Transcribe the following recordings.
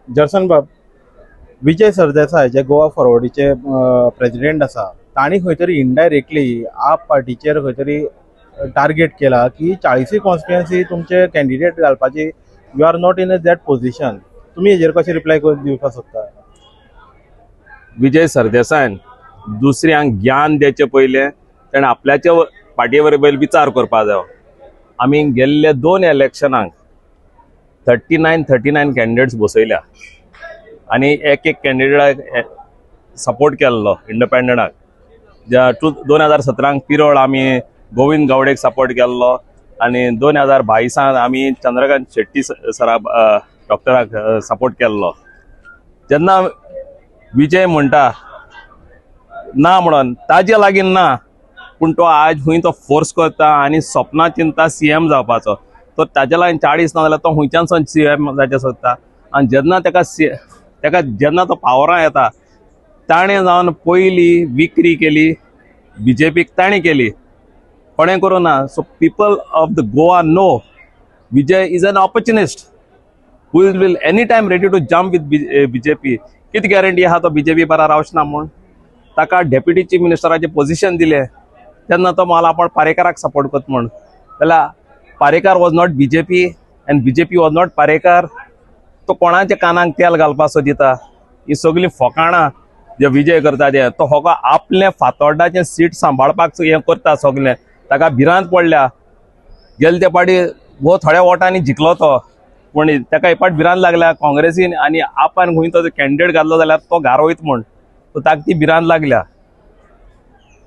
जर्सन बाब, विजय सरदेसाय जे गोवा फॉरवर्डीचे प्रेसिडेंट आसा, तांणी खंय तरी इनडायरेक्टली आप पार्टीचेर खंय तरी टार्गेट केला की 40 कॉन्स्टिट्युएन्सी तुमचे कॅन्डिडेट घालपाची, you are not in a that position. तुमी हेजेर कशें रिप्लाय करून दिवपाक सोदता? विजय सरदेसायन दुसऱ्यांक ज्ञान द्याचे पयलें ताणें आपल्याचे पार्टी बरोबर विचार करपा जायो. आमी गेल्ले दोन इलेक्शनाक 39 39 कॅन्डिडेट्स बसयल्या आनी एक एक कॅन्डिडेटाक सपोर्ट केल्लो इंडिपेंडंटाक. ज्या टू 2017क पिरोळ आमी गोविंद गावडेक सपोर्ट केल्लो आनी 2022านआमी चंद्रकांत शेट्टी सरा डॉक्टराक सपोर्ट केल्लो. जेन्ना विजय म्हणटा ना म्हणून, ताजे लागीं ना, पूण तो आज खंय तो फोर्स करता आनी सपनां चिंता सीएम जावपाचो. तो ताजे लागीं 40 ना जाल्यार तो खंयच्यान सान सीएम जावचें सोदता? आनी जेन्ना ताका सी ताका जेन्ना तो पावरां येता, ताणें जावन पयली विक्री केली बीजेपीक. ताणें केली, कोणें करूं ना. So people of the Goa know Vijay is an opportunist who will any time ready to jump with BJP. कितें गॅरंटी आहा तो बीजेपी बरा रावचो ना म्हूण? ताका डेप्युटी चीफ मिनिस्टराचें पोझिशन दिलें तेन्ना तो मला आपण पारेकाराक सपोर्ट करता म्हूण, जाल्यार Parrikar was not BJP and BJP was not Parrikar. तो कोणाच्या कानाक तेल घालपाक सोदिता? ही सगळीं फोकाणां जे विजय करता ते. तो हो आपलें फातोर्डाचें सीट सांबाळपाक हें करता सगलें. ताका भिरांत पडल्या. गेले ते पाटी हो थोड्या वोटांनी जिखलो तो, पूण ताका एक फावट भिरांत लागल्या काँग्रेसीन आनी आपान खंय तो कॅन्डिडेट घातलो जाल्यार तो घार वयत म्हूण, सो ताका ती भिरांत लागल्या.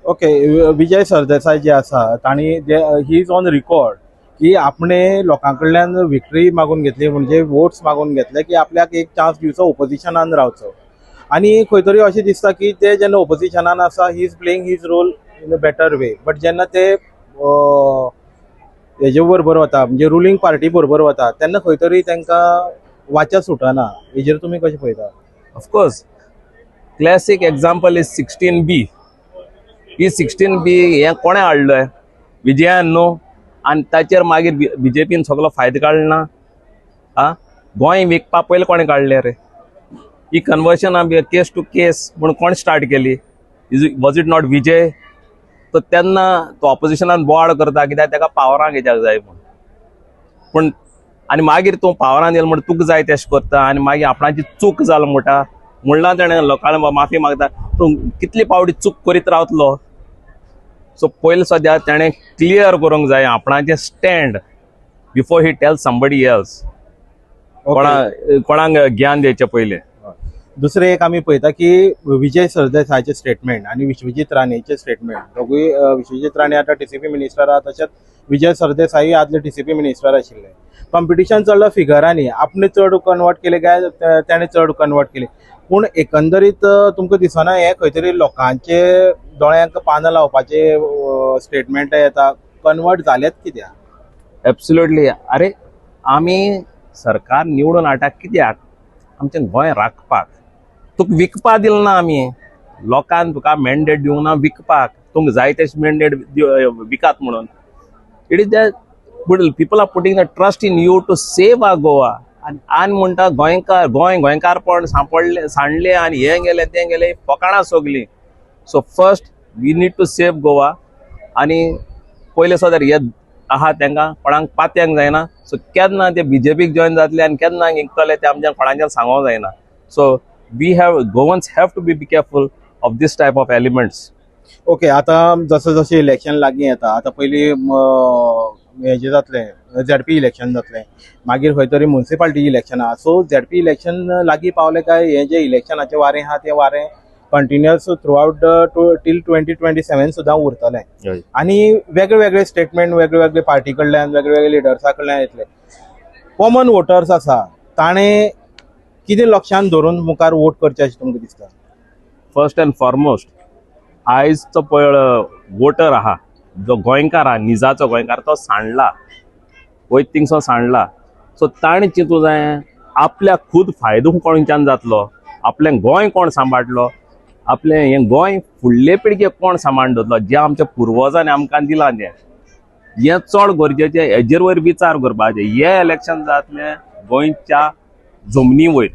ओके, विजय सरदेसाय जे आसा, तांणी जे he is on record की आपणे लोकां कडल्यान विक्ट्री मागून घेतली, म्हणजे वोट्स मागून घेतले की आपल्याक एक चान्स दिवचो, ओपोजिशनान रावचो. आनी खंय तरी अशें दिसता की ते जेन्ना ओपोजिशनान आसा, he is playing his role in a better way, but जेन्ना ते हेजे बरोबर वता, म्हणजे रुलींग पार्टी बरोबर वता, तेन्ना खंय तरी तांकां वाचा सुटना. हेजेर तुमी कशें पळयता? Of course, classic example is 16B. He 16B हें कोणें हाडलें? विजयान न्हू? आनी ताचेर मागीर बीजेपीन सगलो फायदो काडलो ना. आ गोंय विकपा पयलीं कोणें काडलें रे? ही कन्वर्शन केस टू केस म्हूण कोण स्टार्ट केली? Is was it not Vijay? तो तेन्ना तो ऑपोजिशनान बोवाळ करता कित्याक ताका पावरां घेवपाक जाय म्हूण. पूण आनी मागीर तूं पावरान येयलो म्हण तुका जाय तेश करता आनी मागीर आपणाची चूक जाल म्हणटा म्हणलां तेणें, लोकांक माफी मागता. तूं कितले पावटी चूक करीत रावतलो? सो पयलीं सद्या तेणें क्लियर करूंक जाय आपणाचें stand before he tell somebody else. कोणा कोणाक ज्ञान दिवचें पयलें. दुसरें एक आमी पळयता की विजय सरदेसायाचे स्टेटमेंट आनी विश्वजीत राणेचे स्टेटमेंट दोगूय, विश्वजीत राणे आतां टीसीपी मिनिस्टर आहा, तशेंच विजय सरदेसाई आदले टीसीपी मिनिस्टर आशिल्ले. कॉम्पिटिशन चल्लां फिगरांनी, आपणे चड कन्वर्ट केले काय तेणे चड कन्वर्ट केले. पूण एकंदरीत तुमकां दिसना हें खंय तरी लोकांचे दोळ्यांक पानां लावपाचे स्टेटमेंट येता? कन्वर्ट जालेच कित्याक? एब्सोल्युटली. अरे, आमी सरकार निवडून हाडटा कित्याक? आमचें गोंय राखपाक. तुका विकपा दिलें ना आमी. लोकान तुका मॅन्डेट दिवंक ना विकपाक, तुमकां जाय तशें मॅन्डेट विकात म्हणून. It is that people are putting the trust in you to save our Goa. आनी आनी म्हणटा गोंयकार, गोंय गोंयकारपण सांपडलें, सांडलें आनी हें गेलें, तें गेलें, फकाणां सगलीं. So first we need to save Goa. आनी पयलें सदां हे आहा, तांकां कोणाक पातयांक जायना. सो केन्ना ते बीजेपीक जॉयन जातले आनी केन्ना जिखतले ते आमच्यान कोणाच्यान सांगोंक जायना. So we have Goans have to be be careful of this type of elements. Okay, आतां जसं जशें इलेक्शन लागीं येता, आतां पयलीं हेजें जातलें, झेडपी इलेक्शन जातलें, मागीर खंय तरी मुन्सिपालिटी इलेक्शन आहा. सो झेडपी इलेक्शन लागीं पावलें काय हें जें इलेक्शनाचें वारें आहा, तें वारें continuous throughout the till 2027 सुद्दां उरतलें. आनी वेगळे वेगळे स्टेटमेंट वेगळे वेगळे पार्टी कडल्यान, वेगळे वेगळे लिडर्सा कडल्यान येतले. कॉमन वोटर्स आसा, ताणें कितें लक्षांत धरून मुखार वोट करचें अशें तुमकां दिसता? फर्स्ट अँड फॉरमोस्ट, आयजचो पळय वोटर आहा, जो गोंयकार आहा, निजाचो गोंयकार, तो सांडला, वयत थिंगसो सांडला. सो ताणें चिंतूं जाय आपल्याक खूद फायदो कोणच्यान जातलो, आपलें गोंय कोण सांबाळटलो, आपलें हें गोंय फुडले पिळगेक कोण सांबाळून दवरतलो, जें आमच्या पुर्वजांनी आमकां दिलां तें. हें चड गरजेचें. हेजेर वयर विचार करपाचें. हें इलेक्शन जातलें गोंयच्या जमनी वयर.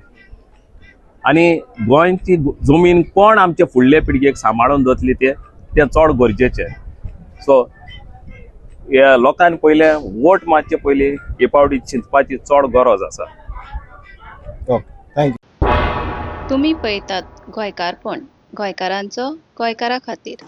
आनी गोंयची जमीन कोण आमचे फुडले पिळगेक सांबाळून दवरतली ते तें चड गरजेचें. सो ह्या लोकांनी पयलें वोट मारचे पयलीं हे पावटी चिंतपाची चड गरज आसा. Okay, thank you. तुमी पळयतात गोंयकारपण, गोंयकारांचो गोंयकारा खातीर.